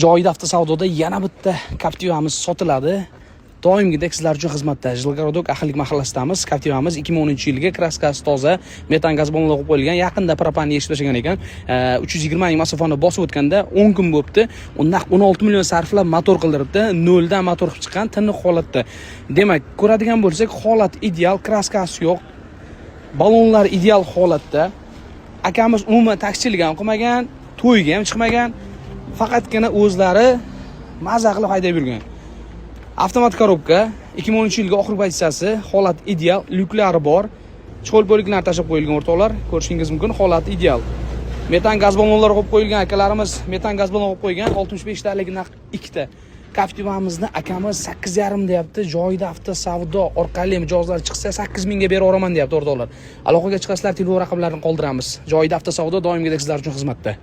Joyida avtosavdoda yana bitta Captiva'miz sotiladi. Doimgidek sizlar uchun xizmatda. Жилгородок, Ahillik mahallasidamiz. Captiva'miz 2010-yilgi, краска si toza, metan gaz balloni qo'yib qo'yilgan. Yaqinda propanni yechib tashlagan ekan. 320 ming masofani bosib o'tganda 10 kun bo'libdi. Naq 16 million sarflab motor qildiribdi. Noldan motor qilib chiqqan, tiniq holatda. Demak, ko'radigan bo'lsak, holat ideal, краска si yo'q. Ballonlar ideal holatda. Akamiz umuman taksichilik ham qilmagan, to'yga ham chiqmagan. Faqatgina o'zlari maza qilib haydab yurgan. Avtomat коробка, 2010-yilgi oxirgi pozitsiyasi, holat ideal, lyuklari bor. Чехол poliklar tashlab qo'yilgan, o'rtoqlar, ko'rishingiz mumkin, holat ideal. Metan gaz ballonlari qo'yib qo'yilgan, akalarimiz metan gaz ballon qo'yib qo'ygan, 65 talik naq ikkita. Captiva'mizni akamiz 8,5 deyapti. Joyida avtosavdo orqali mijozlar chiqsa, 8 mingga berib yuboraman deyapti, o'rtoqlar. Aloqaga chiqasizlar, telefon raqamlarini qoldiramiz. Joyida avtosavdo doimgidek sizlar uchun xizmatda.